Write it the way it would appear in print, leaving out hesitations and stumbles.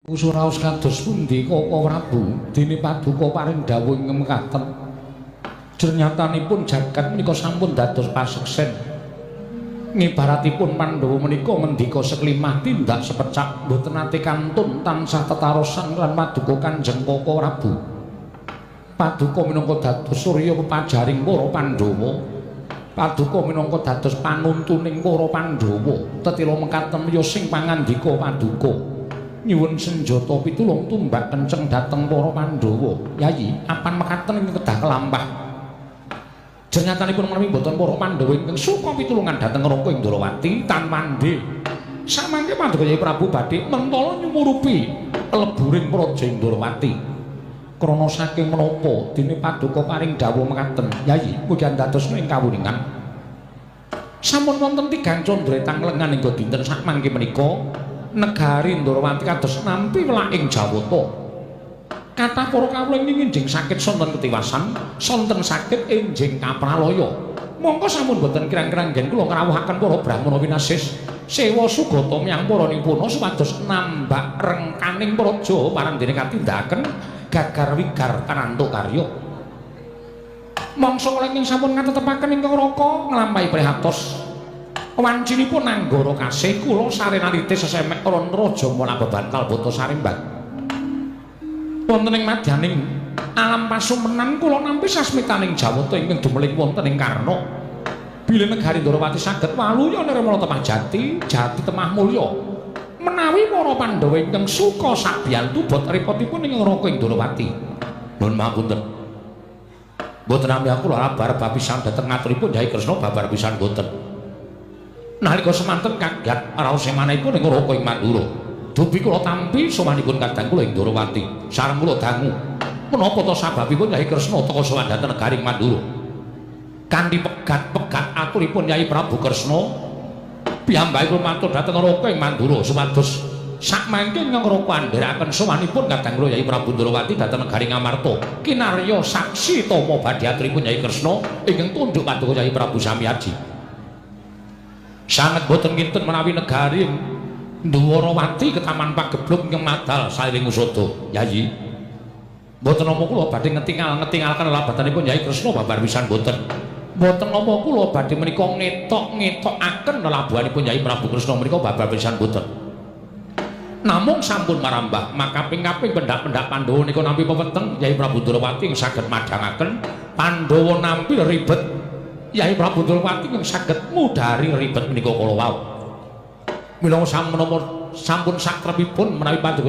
Suraos kados pundi Koko Prabu dene paduka paring dawuh ing mekaten. Jernyatanipun jagat menika sampun dados paseksen. Ngibaratipun Pandhawa menika ngendika seklimah tindak sepecak mboten nate kantun tansah tetarosan lan paduka Kanjeng Koko Prabu. Paduka minangka dados surya pepajaring para Pandhawa. Paduka minangka dados panuntuning para Pandhawa. Tetila mekaten ya sing pangandika paduka. Nyuwun senjata pitulung tumbak kenceng dhateng para Pandhawa. Yayi, apan mekaten ingkang kedah kelampah. Jernyatanipun menawi boten para Pandhawa ingkang suka pitulungan dhateng Raka ing Ndrawati tanmandhe. Samangke paduka Yayi Prabu badhe mentala nyumurupi leburing praja ing Ndrawati. Krana saking menapa dene paduka paring dawuh mekaten, Yayi, mugi andadosna ing kawuningan. Sampun wonten tigang candra tang lengan hingga dinten sakmangke menika negari Ndrawati kados nampi welaking Jawata. Kathah para kawula ing enjing sakit sonten ketiwasan, sonten sakit enjing kapralaya. Mongko sampun boten kirang-kirang nggen kula ngrawuhaken para brahmana winasis sewa sugata miyang para nipuna supados nambak rengkaning praja parandene katindakaken gagar wigar tananto karya. Mangsa kala ingkang sampun ngatetepaken ingkang raka nglampahi prihatos. Wancinipun anggara kasih kula sarenalite sesemek ron raja mula bebantal bata sarimban. Wonten ing madyaning alam pasumenan kula nampi sasmitaning Jawata ingkang dumeling wonten ing Karna. Bilih negari Ndrawati saged waluya nirmala temah jati, jati temah mulya. Menawi para Pandhawa ingkang suka sabiyantu bot repotipun ing Raka ing Ndrawati. Nuwun pangapunten. Mboten nami aku ora pisan dhateng ngaturipun Yai Kresna babar pisan mboten. Nalika semanten kagat raos emanipun ing Raka ing Mandura. Dupi kula tampi sowanipun kadang kula ing Ndrawati. Sareng kula dangu. Menapa ta sababipun Yai Kresna teka sowan dhateng negari Mandura? Kanthi pegat-pegat aturipun Yai Prabu Kresna, piyambakipun matur dhateng Raka ing Mandura supados sakmangke ingkang Raka andherekaken sowanipun kadang kula Yai Prabu Ndrawati dhateng negari Ngamarta. Kinarya saksi tama badhe aturipun Yai Kresna ingkang tunduk paduka Yai Prabu Samyaji. Sanget boten kinten menawi negari Ndwarawati ketaman pageblug ingkang madal sairing usada. Yayi, mboten nampa kula badhe ngetingal-ngetingalaken labatanipun Yai Kresna babar pisan boten. Mboten nampa kula badhe menika ngetok-ngetokaken lelabuhanipun Yai Prabu Kresna menika babar pisan boten. Namung sampun marambah makaping-kaping pendak-pendak Pandhawa nika nampi pepeteng Yai Prabu Ndrawati ing saged madhangaken Pandhawa nampi ribet Yai Prabu Ndrawati ing saged ngudari ribet menika kala wau. Mila sampun satrepipun menawi paduka